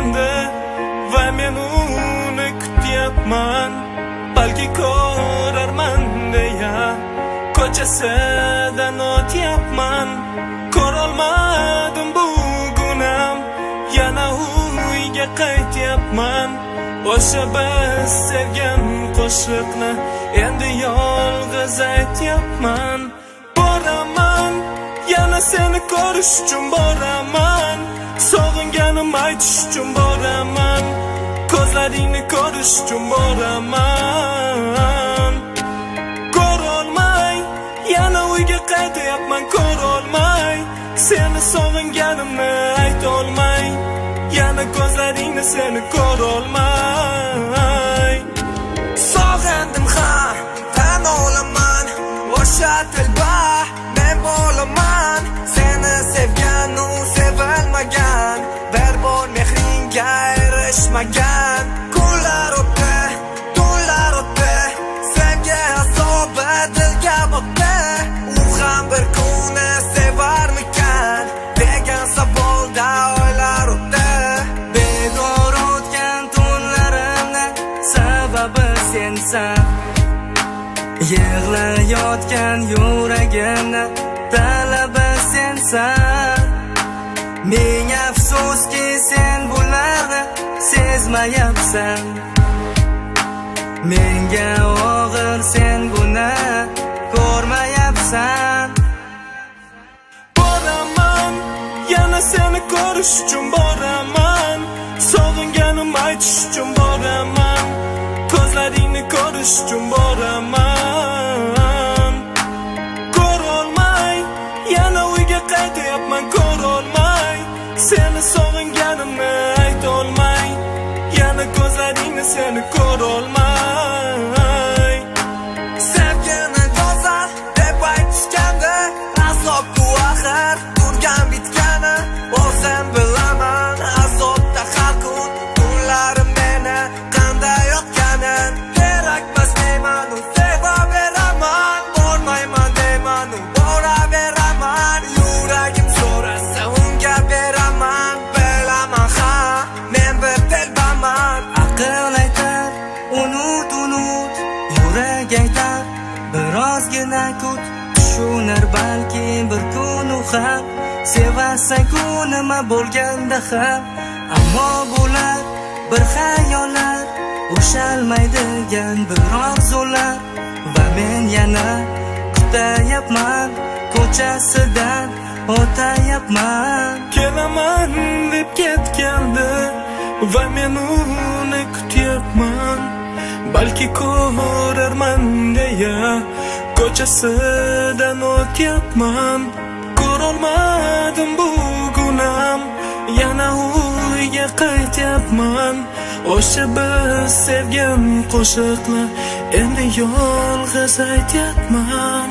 ketgandi va men uni kutyapman. Balki ko'rarman deya ko'chasidan o'tyapman. Ko'rolmadim bugun ham, yana uyga qaytyapman. O'sha biz sevgan qo'shiqni endi yolg'iz aytyapman. Boraman, yana seni ko'rish uchun boraman. Sog'inganim aytish uchun boraman. Ko'zlaringni ko'rish uchun boraman. Ko'rolmay yana uyga qaytyapman, ko'rolmay. Seni sog'inganimni aytolmay, yana ko'zlaringni seni ko'rolmay. Sog'indim ha, tan olaman. O'sha telba men bo'laman. Seni sevgan u sevilmagan, bir bor mehringga erishmagan. Kunlar o'tdi, tunlar o'tdi, sevgi azobi dilga botdi. U ham bir kuni sevarmikan degan savolda oylar o'tdi. Bedor o'tgan tunlarimni sababi sensan. Yig'layotgan yuragimni talabi sensan. Ming afsuski, sen bularni sezmayapsan. Menga og'ir, sen buni ko'rmayapsan. Boraman, yana seni ko'rish uchun boraman. Sog'inganim aytish uchun boraman. Ko'zlaringni ko'rish uchun boraman. Ko'rolmay yana uyga qaytyapman, ko'rolmay. Seni sog'inganimni aytolmay, yana ko'zlaringni seni ko'rolmay. Sevgini go'zal deb aytishgandi, azob-ku axir turgan bitgani. O'zim bilaman azobda har kun tunlarim meni qanday o'tganin. Kerakmas deyman, u sevaveraman, bormayman deyman, u boraveraman. Yuragim so'rasa, unga beraman. Bilaman ha, men bir telbaman. Aql aytar: "Unut, unut." Yurak aytar: "Birozgina kut. Tushunar balki bir kun u ham, sevasan-ku nima bo'lganda ham." Ammo bular bir xayollar, ushalmaydigan bir orzular. Va men yana kutayapman, ko'chasidan o'tayapman. Kelaman deb ketgandi va men uni kutyapman. Balki ko'rarman deya ko'chasidan o'tyapman. Ko'rolmadim bugun ham, yana uyga qaytyapman. O'sha biz sevgan qo'shiqni endi yolg'iz aytyapman.